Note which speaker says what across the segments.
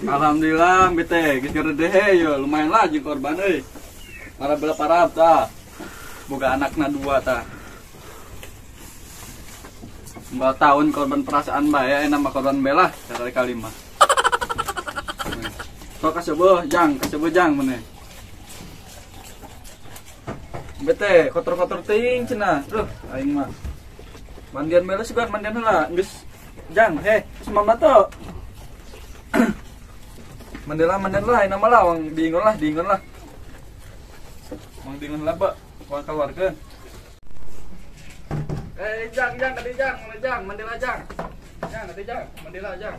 Speaker 1: Alhamdulillah bete geus geredeh yo lumayan lah jeung korban euy. Para bela parab tah. Boga anakna dua tah. 2 tahun korban perasaan bae aya nama korban bela cara kalima. Sok kaseubeut jang meneh. Bete kotor-kotor teuing cenah. Duh aing mah. Mandian bela sugan mandian heula geus jang heh geus mamato. Mandela ini nama lah, wang diingon lah. Wang diingon lah, Pak. Wang keluarkan. Jang, kadi jang, mana jang, Mandela jang. Jang, kadi jang, Mandela jang.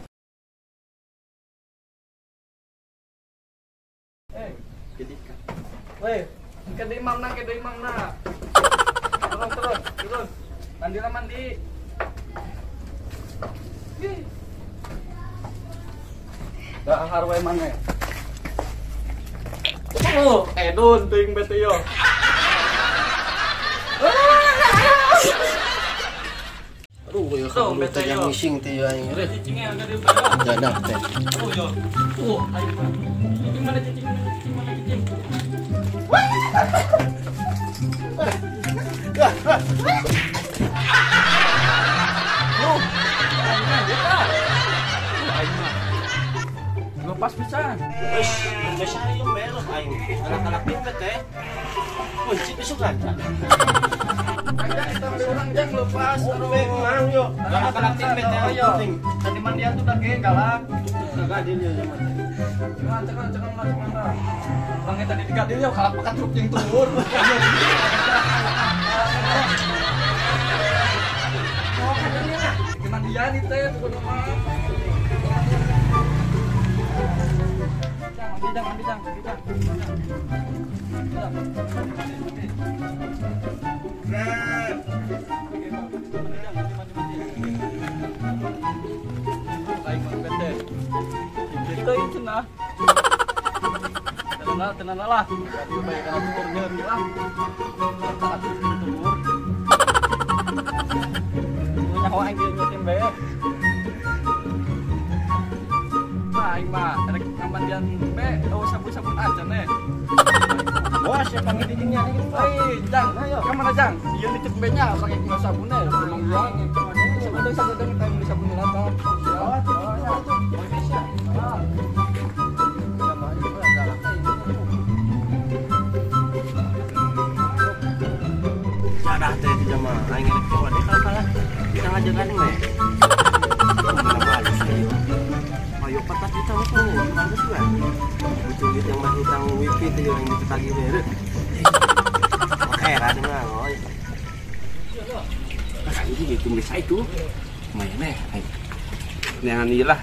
Speaker 1: Jadi kan. Weh, kadi imam na. Turun. Mandela mandi. Dahar wae maneh. Oh, edun teuing bete yo.
Speaker 2: Aduh, yo bete yang missing teh yo aing. Jadah teh.
Speaker 1: Oh yo. Aing mah. Cicing mana cicing mana cicing. Oh, aing mah. Lepas pisan.
Speaker 2: Wis, geus ari yo beres aing. Anak-anak pinter teh. Kunci besok kan.
Speaker 1: Ajang kita urang jang lepas.
Speaker 2: Mang yo. Anak-anak pinter teh
Speaker 1: yo. Tadi mandian tuh dah ge galak.
Speaker 2: Kagak adil yo zaman teh.
Speaker 1: Cuman cekan lah. Urang tadi digadil yo kalak pakat truk jeung turun. Oh, mandian ieu teh pokona mah. Mandi jang. Tenang lah. Aing mah rek ngamandian be oh sabun-sabun aja nih.
Speaker 2: Bos ya panggil nih.
Speaker 1: Hei, Jang, ayo. Ka mana Jang? Ieu nitip be-nya pakai kilo sabunnya. Emang buang. Sabun kita beli sabun lah.
Speaker 2: Oh, itu.
Speaker 1: Ah.
Speaker 2: Jadah teh di jamaah. Aing rek coba deh kalau kalah. Kita ngajaran we. Ayo 14 juta mah bagus juga. Butuh duit yang masih hutang wifi itu yang ditagih beres. Oke, rada mah oh.
Speaker 3: Ini gitu bisa itu. Lumayan eh. Neangan ieu lah.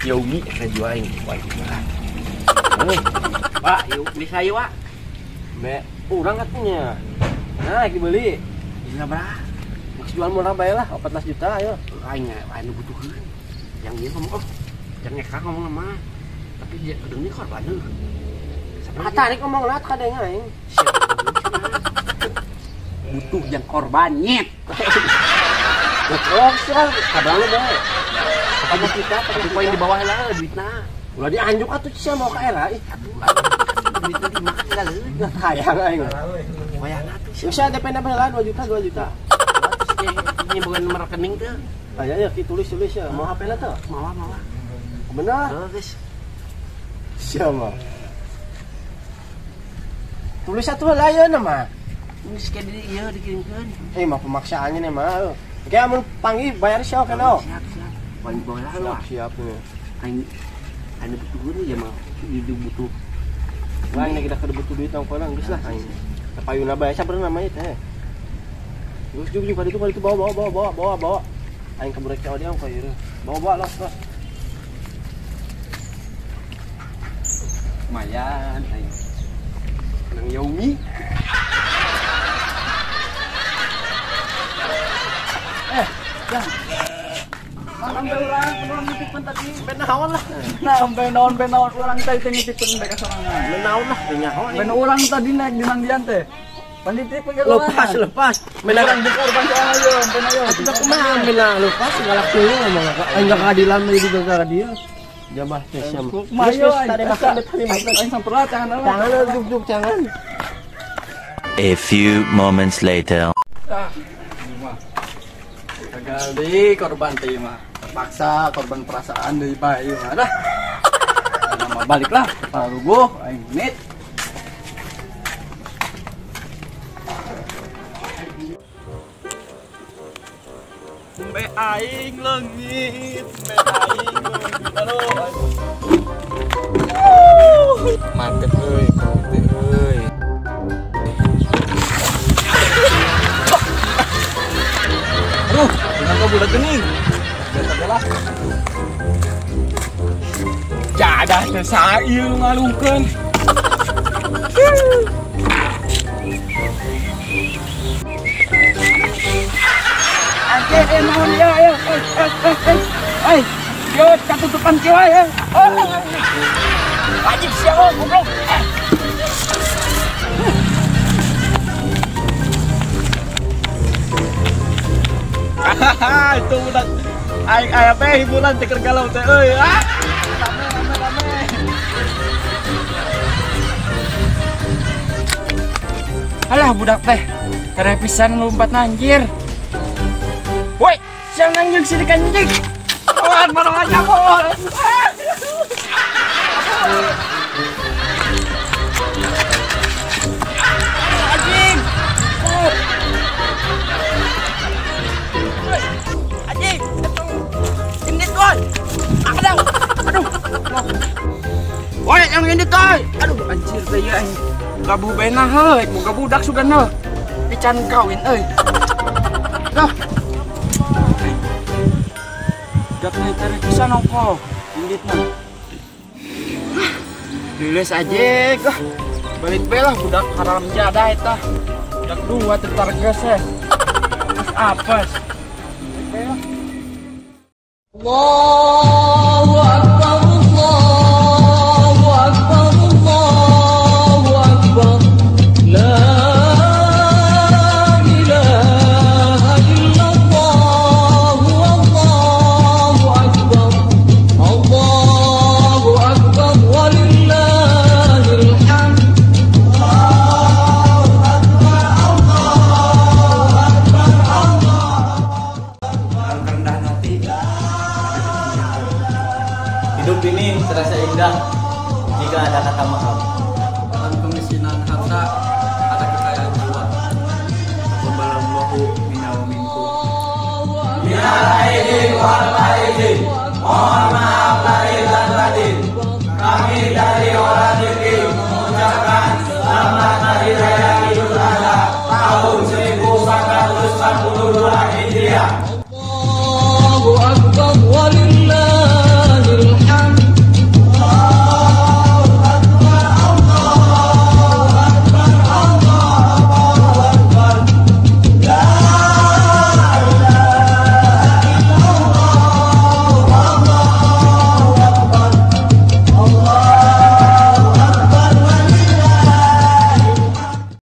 Speaker 3: Xiaomi saya jual aing. Wah, gimana? Pak, yuk beli saya, Pak.
Speaker 2: Be, urang katanya. Nah, lagi beli.
Speaker 3: Bisa berapa?
Speaker 2: Max jual murah bae lah, 14 juta ayo.
Speaker 3: Aing aing butuheun. Yang ieu ngomong oh. Jangan ngekang ngomong sama, tapi dia demi korban tuh.
Speaker 2: Tarik ngomong lah kadang aing.
Speaker 3: Butuh yang korban nyet.
Speaker 2: Betul sih, kabar lu bae. Apa kita
Speaker 3: tapi poin di bawah lah duitna.
Speaker 2: Ulah dianjuk atuh sia mau ka era ih.
Speaker 3: Duitna dimakan lah leuh.
Speaker 2: Hayang aing.
Speaker 3: Wayahna atuh.
Speaker 2: Bisa DP na bae lah 2 juta 2 juta.
Speaker 3: Ini bukan nomor rekening tuh.
Speaker 2: Aya ya tulis ya. Mau HP na tuh?
Speaker 3: Mawa.
Speaker 2: Benar.
Speaker 3: Terus.
Speaker 2: Siapa? Tulis satu lah ya nama.
Speaker 3: Geus ka di ieu dikirimkeun.
Speaker 2: Mah pemaksaannya nih mah. Oke, amun panggil bayar siapa kana?
Speaker 3: Siap. Poin bola lah.
Speaker 2: Siap nih.
Speaker 3: Aing anu butuh ya mah hidup butuh.
Speaker 2: Wah, ini kita kudu butuh duit nang kono geus lah aing. Payuna bae sabar namanya teh. Geus juga kali itu bawa. Aing keburek cewek dia kok ieu. Bawa los.
Speaker 3: Lumayan aing. Menang Xiaomi.
Speaker 1: Jang. Sampai urang nitipkeun tadi.
Speaker 2: Benaon lah.
Speaker 1: Nah, sampai naon urang tadi teh nitipkeun mereka sorangan.
Speaker 2: Menaon lah nyaho.
Speaker 1: Ben urang tadi naik di mandian teh. Panditipkeun ka
Speaker 2: lepas lepas.
Speaker 1: Menang buka urang sorangan ayo, ben ayo.
Speaker 2: Atuh kumaha menang lepas galak teuing ngomong aing keadilan mah jadi gara dia. Jabah teh siam.
Speaker 1: Mayo tadi makan tadi makan aing samperat tangan
Speaker 2: tangan juk tangan.
Speaker 4: A few moments later.
Speaker 1: Ah, gagal deh korban teh mah. Terpaksa korban perasaan deui bae mah dah. Nama baliklah paruguh aing menit. Be aing leungit, be aing leungit. Aduh.
Speaker 3: Mantep euy, kopi euy.
Speaker 1: Aduh, dengan kau budak geuning. Biasa lah.
Speaker 3: Jadah teh sail ngalungkeun.
Speaker 1: Anjir, naon ieu, eh. Yo, katutupan kieu wae. Wajib sia goblok. Hahaha, itu budak aing aya teh hiburan teh keur galau teh euy. Ah, rame rame rame.
Speaker 3: Alah budak teh, tere pisan lompat anjir. Woi, siang anjing sini kanjing.
Speaker 1: Kawan, mana aja bol.
Speaker 3: Anjing. Anjing, ini tuan. Aduh, aduh. Woi, yang ini tuan. Aduh, anjir teh ieu aing. Gabuh benah heuh, boga budak sugan heuh. Pican kawin euy. Duh. Dak tere pisan ongko, inditna. Leuleus aja gah. Balik bae lah budak haram jadah eta. Budak dua teu targes eh. Terus apes. Balik bae lah.
Speaker 5: Allahu akbar, Allahu akbar, Allahu akbar. La ilaha illallah, Allahu akbar. Allahu akbar walillahil hamd. Allahu akbar, Allahu akbar, Allah.
Speaker 1: Rendah hati.
Speaker 6: Hidup ini terasa indah jika ada kata maaf.
Speaker 1: Dalam kemiskinan harta ada kekayaan jiwa. Taqabbalallahu minna wa minkum.
Speaker 5: Ya